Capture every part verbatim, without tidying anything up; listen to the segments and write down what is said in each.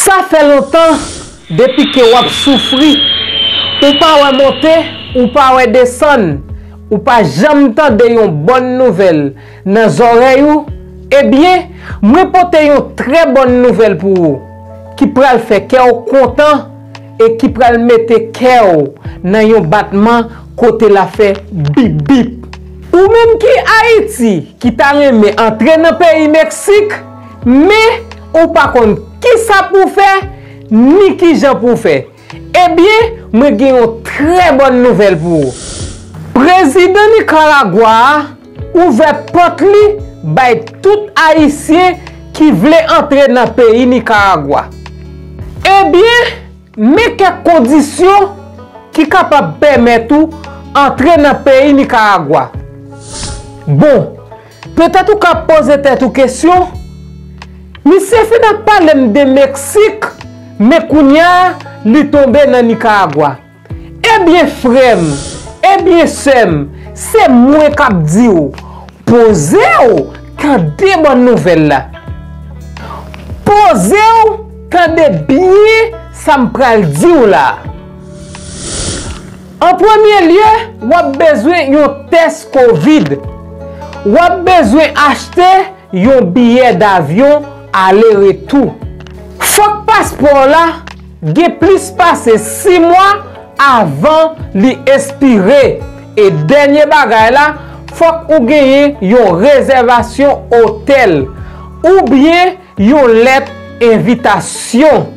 Ta fè lontan depi ke w ap soufri. Ou pa wè monte, ou pa wè desann, ou pa janm tande yon bòn nouvèl nan zòrèy ou. Ebyen, mwen pote yon trè bòn nouvèl pou ou, ki pral fè kè w kontan e ki pral mete kè w nan yon batman kote l ap fè bip bip. Ou menm ki Ayiti, ki ta renmen antre nan peyi Meksik, men ou pa konn kisa pou w fè, ni kijan pou w fè. Ebyen, mwen gen yon trè bòn nouvèl pou ou. Prezidan Nikaragwa a ouvè pòt li bay tout Ayisyen ki vle antre nan peyi Nikaragwa. Ebyen, men kèk kondisyon ki kapab pèmèt ou antre nan peyi Nikaragwa. Bon, petèt ou ka poze tèt ou kesyon, misye fin ap pale m de Meksik, men kounye a, li tonbe nan Nikaragwa. Ebyen, frè m, ebyen, sè m, se mwen k ap di w, poze w, tande bòn nouvèl la. Poze w, tande byen sa m pral di w la. An premye lye, w ap bezwen yon tès kovid. W ap bezwen achte yon biyè davyon ale retou. Fòk paspò w la gen plis pase sis mwa avan li espire. E dènye bagay la, fòk ou genyen yon rezèvasyon otèl oubyen yon lèt envitasyon.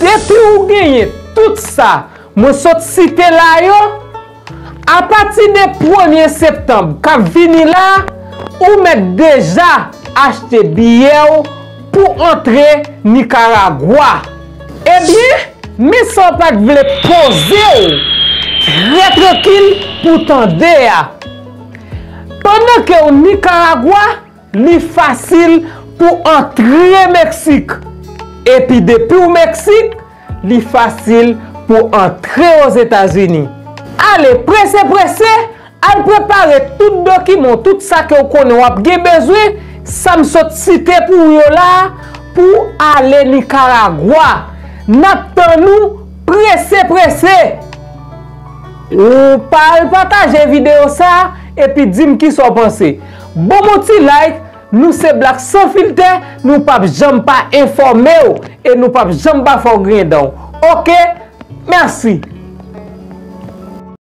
Depi ou genyen tout sa mwen sot site la yo, apati de premye septanm k ap vini la, ou mèt deja achte biyè w pou antre Nikaragwa. Ebyen, men sa w pa t vle poze w trè trankil pou tande a. Pandan ke w Nikaragwa, li fasil pou antre Meksik. Epi depi w Meksik, li fasil pou antre Ozetazini. Ale, prese, prese, al prepare tout dokiman, tout sa ke w konnen w ap gen bezwen, sa m sot site pou w yo la, pou ale Nikaragwa. N ap tann ou prese, prese. Ou pa al pataje videyo sa a, epi di m kisa w panse. Ban m yon ti like, nou se Black Sans Filter, nou p ap janm pa enfòme w, e nou p ap janm pa fè w griyen dan w. Oke? Mèsi.